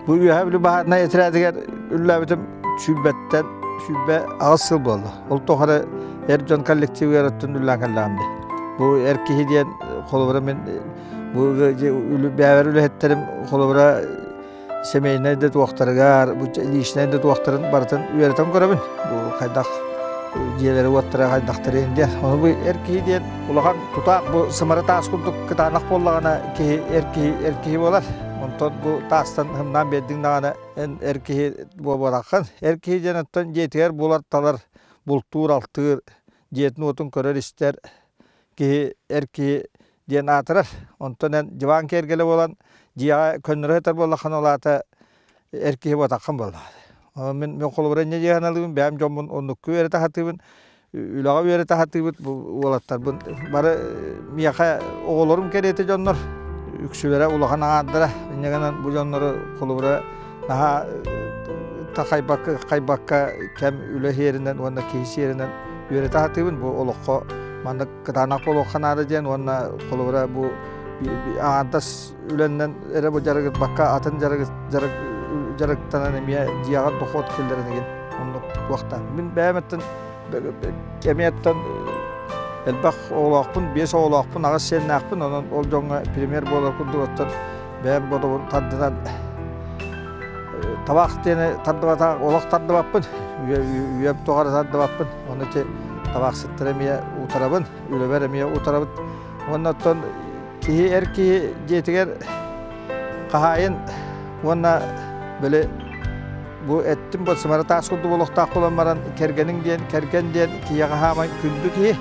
Бу Үөһээ Бүлүү баһаарынай этрээтигэр үлэлээбитим сүүрбэттэн 28 сыл буолла. Ол тухары эр дьон коллективыгар өттүн үлэлээн кэллэҕим дии. Бу эр киһи диэн холобура мин бу бэйэбэр үлэһиттэрим холобура семейнай да туохтарыгар, бу личнай да туохтарын барытын үөрэтэн көрөбүн. Бу хайдах дьиэлэри уоттара хайдахтарын диэн. Ону бу эр киһи диэн улахан тутаах бу сымара таас курдук кытаанах буоллаҕына киһи эр киһи эр киһи буолар. Онтон бу таастан һымнаан биэрдиҥ даҕаны эн эр киһи буолбатаххын. Эр киһи диэн оттон дьиэтигэр булар-талар, бултуур-алтыыр, дьиэтин-уотун көрөр-истэр киһи эр киһи диэн аатырар. Онтон эн дьыбаан киэргэлэ буолан дьиэҕэ көннөрө сытар буоллаххына ол аата эр киһи буотаххын буоллаҕа. Мин холобура инньэ дии саныыбын, бэйэм дьоммун оннукку үөрэтэ сатыыбын, үлэҕэ үөрэтэ сатыыбыт бу уолаттарбын. Бары миэхэ оҕолорум кэриэтэ дьоннор, үксүлэрэ улахан аҥаардара. Инньэ гынан бу дьоннору холобура наһаа такайбакка, хайбакка кэм үлэ сиэринэн уонна киһи сиэринэн үөрэтэ сатыыбын. Бу олоххо маннык кытаанах буолуохха наада диэн уонна холобура бу аҥаардас үлэннэн эрэ бу дьарыгырбакка атын дьарыктанан эмиэ дьиэҕэр дохуот киллэрэн игин оннук туохтаах. Мин бэйэм өттүн эмиэттэн элбэх оҕолоохпун, биэс оҕолоохпун, аҕыс сиэннээхпин, онон ол дьоҥҥо премьер буолар курдук оттон бэйэм бодобун тардынан табаах диэни тардыбатах олох тардыбаппын, үйэм тухары тардыбаппын. Ону ити табаахсыттары эмиэ утарабын, үлэбэр эмиэ утарабыт. Уонна оттон киһи эр киһи дьиэтигэр хаһаайын уонна били бу эттим бу сымара таас курдук олохтоох буолан баран кэргэниҥ диэн кэргэн диэн киһиэхэ хаамай күндү киһи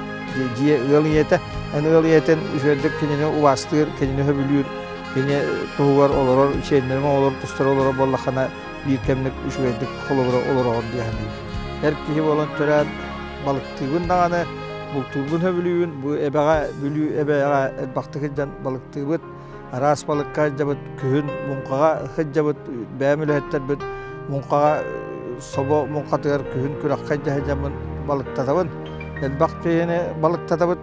дьиэ ыал ийэтэ эн ыал ийэтин үчүгэйдик кинини убаастыыр кинини сөбүлүүр кини туһугар олорор чиэннэриҥ оҕолор тустара олорор буоллаххына биир кэмник үчүгэйдик холобура олороҕун дии саныыбын. Эр киһи буолан төрөөн балыктыыбын даҕаны, бултуурбун сөбүлүүбүн. Бу эбэҕэ, Бүлүү эбэҕэ элбэхтик сылдьан балыктыыбыт. Араас балыкка сылдьабыт, күһүн муҥхаҕа сылдьабыт, бэйэм үлэһиттэрбит муҥхаҕа собо муҥхатыгар күһүн күрэххэ илдьэ сылдьаммын балыктатабын. Элбэх киһини балыктатабыт,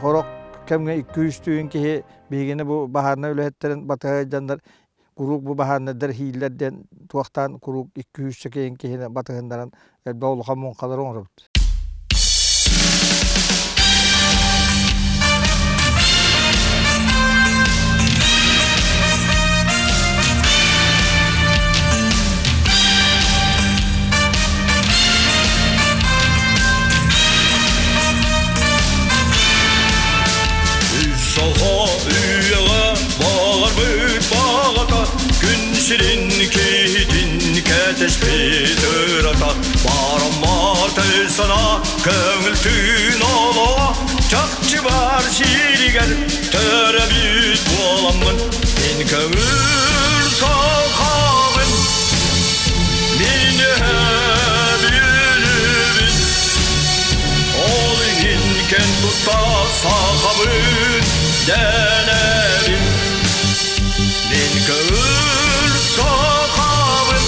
сорох кэмҥэ икки-үс түүн киһи биһигини бу баһаарынай үлэһиттэрин батыһа сылдьаннар куруук бу баһаарынайдар иһииллэр диэн туохтаан куруук икки-үс киһини киһини батыһыннаран элбэх улахан муҥхалары оҥоробут. Үс саха үйэҕэ баҕарбыт баҕата күн сирин киһитин кэтэспит ырата бараммат санаа көҥүл түүн олоҕо чахчы бар сиригэр төрөбүт буоламмын мин көҥүл сахабын мин өһөбүлүбүн ол иһин кэн тутта сахабын дэнэбин мин көҥүл сахабын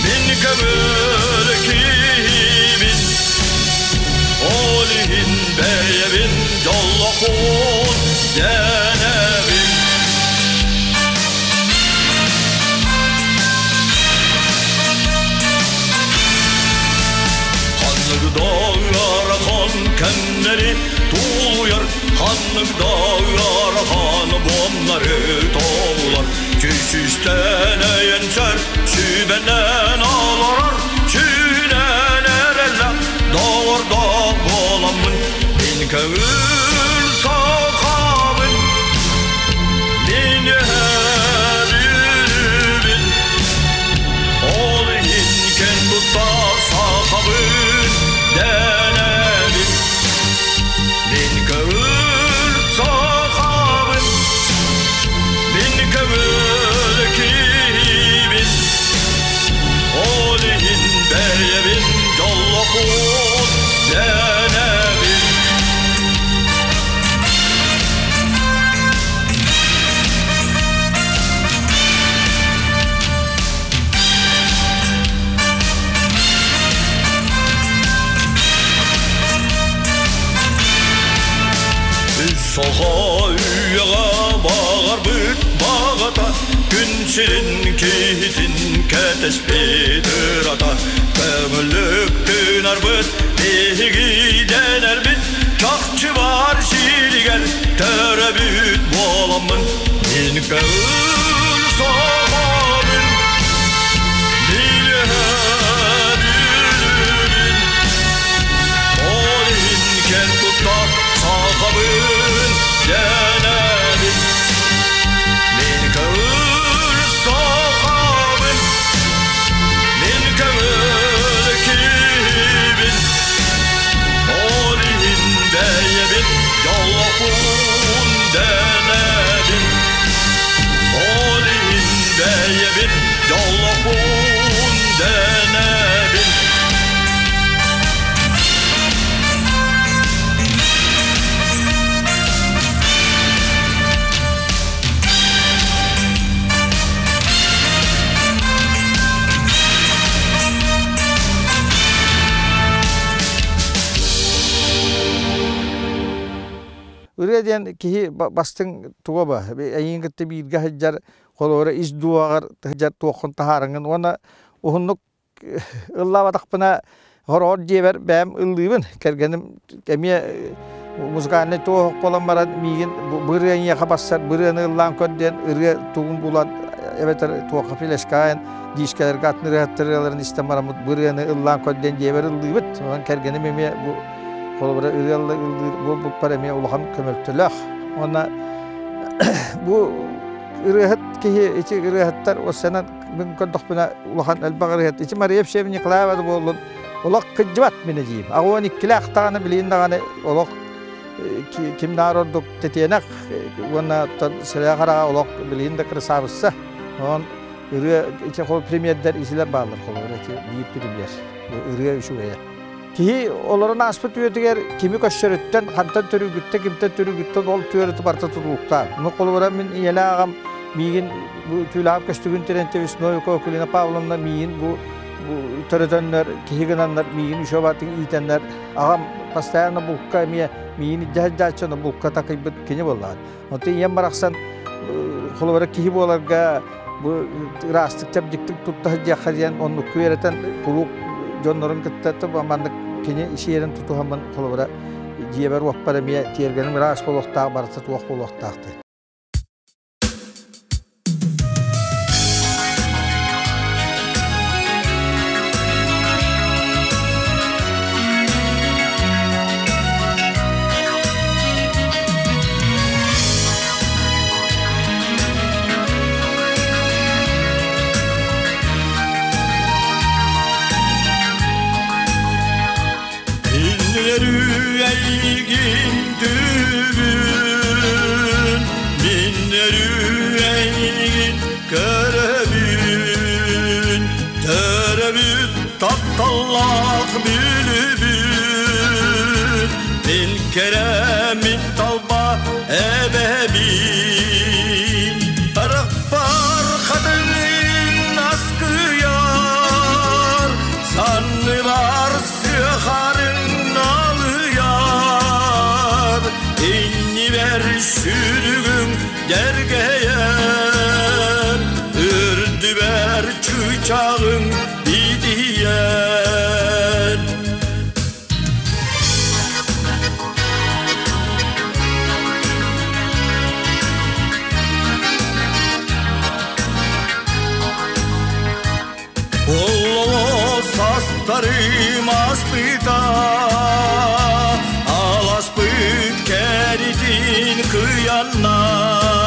мин көҥүл киһибин ол иһин бэйэбин дьоллохпун дэнэбин. Ханнык да ыарахан кэмнэри тулуйар, ханнык да ыарахан буомнары тобулар, Сүүстэн өйөнсөр, сүбэнэн олорор, сүүнэн эрэллэх доҕордоох буоламмын, мин көҥүл сахабын, мин өһөрүбүн, ол иһин кэн тутта сахабын дэнэбин. Мин көҥүл сахабын, мин көҥүл киһибин, ол иһин бэйэбин дьоллохпун дэнэбин. Үс саха үйэҕэ баҕарбыт Баҕарбыт баҕата, күн сирин киһитин кэтэспит ырата, көҥүллүк тыынарбыт, биһиги дэнэрбит, чахчы бар сиригэр төрөбүт буоламмын, мин көҥүл сахабын, билэбин. Ол иһин кэн тутта сахабын дэнэбин. Мин көҥүл сахабын, мин көҥүл киһибин. Ол иһин бэйэбин дьоллоохпун дэнэбин. Ол иһин бэйэбин дьоллоохпун дэнэбин. Ырыа диэн киһи бастыҥ туга ба эйиин кытта бииргэ сылдьар холобура ис дууһаҕар сылдьар туоххун таһаарыҥын уонна уһуннук ыллаабатахпына хороҕор дьиэбэр бэйэм ыллыыбын кэргэним эмиэ музыкальнай туоһук буолан баран миигин бу ырыа эйиэхэ барсар бу ырыаны ыллаан көр диэн ырыа тугун булан эбэтэр туохха флешкаайын диискэлэргэ атын ырыаһыттар ырыаларын истэн бараммыт бу ырыаны ыллаан көр диэн дьиэбэр ыллыыбыт. Онон кэргэним эмиэ бу холобура ырыа ыллыыр буолбуппар эмиэ улахан көмөлтөлөөх. Уонна бу ырыаһыт киһи ити ырыаһыттар осенан мин көрдөхпүнэ улахан элбэх ырыаһыт ити Мария Евсеевна Николаева да буоллун олох кырдьыбат мин диим. Аҕуон иккилээх даҕаны билигин даҕаны олох ким наар ордук тэтиэнэх уонна сыра хараҕа олох билигин да кырасаабысса. Онон ырыа ити хол премьердэр исилэр бааллар холобур ити биир премьер ырыа үчүгэйэ. Киһи олорон ааспыт үйэтигэр кими көссөрүттэн, хантан төрүүгүттэн, кимтэн төрүүгүттэн ол түөрүтү барыта тутулуктаах. Ну холобура мин ийэлээх аҕам миигин бу түүлээх көстүгүн Терентьевич Новикова Акулина Павловна миигин бу бу төрөтөннөр, киһи гынаннар миигин үчүгэй баатын иитэннэр аҕам постоянно булка эмиэ миигин илдьэ сылдьааччы булка такыйбыт кини буоллаҕа. Оттон ийэм барахсан холобура киһи буоларга бу ыраастык чэбдиктик тутта сылдьыахха диэн оннукку үөрэтэн куруук дьоннорун кытта маннык кини сиэрин тутуһаммын холобура дьиэбэр уоппар эмиэ тиэргэним ыраас буолуохтаах барыта туох буолуохтаах диэн. Эйигин түбүн, миннерү эйигин көрөбүн, төрөбүт тапталлаах бүлүбүн, мин кэрэмин талба эбэбин. Арахпар хатырын аскыяр, санныбар сыхарын алыяр, иннибер сүрүгүм дергейер, үрдүбэр чыычагың бидиер. Оллоо састарым аспыта, аласпыт кэритин кыяннар,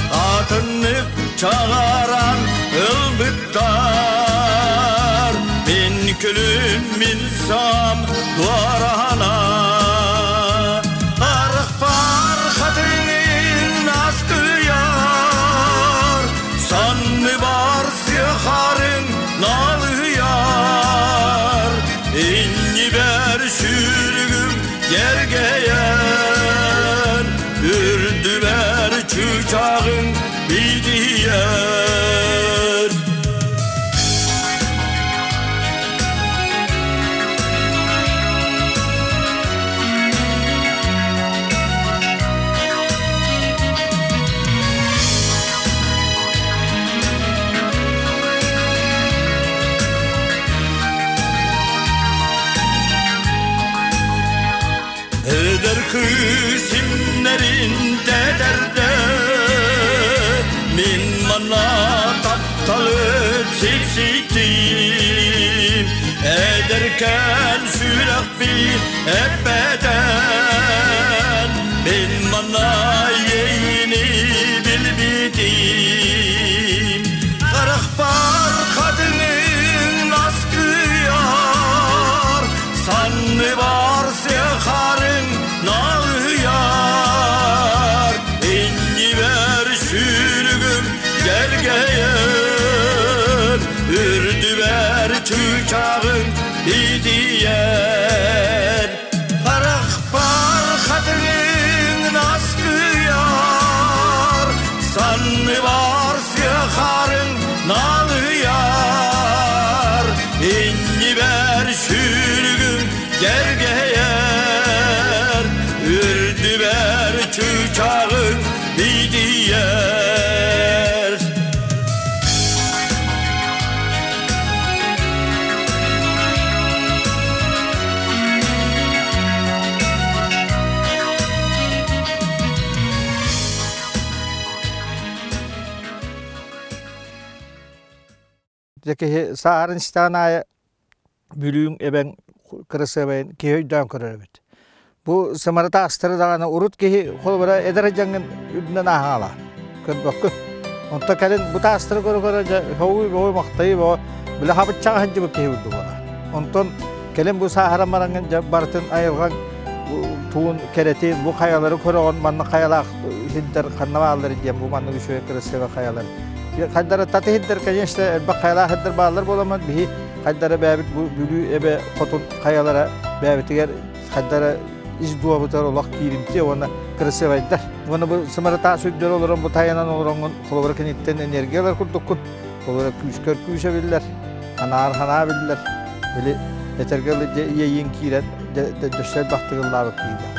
атыннык чагаран ылбыттар, мин күлүм мин сам дуарана. Арахпар хатырын аскыяр, санны бар сыхарын налыяр, иннибер сүрүгүм гергейер, үрдүбэр чыычагың бидиер. Эдэр кыыс имнэрин тэтэрдэ Мин манна тапталы сипситтим Эдэркээн сүрэхпин эппэтэн Мин манна иэйиини билбитим Харахпар хатыҥын наскыйар Санныбар сыахарын налыйар Иннибэр сүүрүгүм дьэргэйэр Үрдүбэр чыычааҕыҥ итийэр Харахпар хатыҥын наскыйар Санныбар сыахарын налыйар Иннибэр сүүрүгүм дьэргэйэр Үрдүбэр чыычааҕыҥ итийэр. Дьэ киһи саарын истэҕин аайы Бүлүүҥ эбэҥ кырасыабайын киһи өйдөөн көрөр эбит. Бу сымара таастары даҕаны урут киһи холобура эдэр дьаҥҥын үрдүнэн ааһаала көрбөккүн. Онто кэлин бу таастары көрө-көрө дьэ хоуй боҕой махтайы боҕо бile хабыччаҕа сылдьыбыт киһи курдук буолар. Онтон кэлин бу сааһыран бараҥҥын дьэ барытын айылҕаҥ туун кэрэтин бу хайалары көрөҕүн манна хайалаах сирдэр ханна бааллар диэн бу маннык үчүгэй красивый хайалар. Хайдара таты сирдэр конечно элбэх хайалаах сирдэр бааллар буоламмыт биһи хайдара бэйэбит бу Бүлүү эбэ хотун хайалара бэйэбитигэр хайдара ис дуобутар олох кииримтиэ уонна красивайдар. Уонна бу сымара таас үрдүгэр олорон бу тайанан олороҥҥун холобура киниттэн энергия ылар курдуккун. Холобура күүскэр күүс эбиллэр, ханаар ханаа биллэр. Били этэргэ дьэ иэйиин киирэн дьэ дөссө элбэхтик ыллаабыт киирдэ.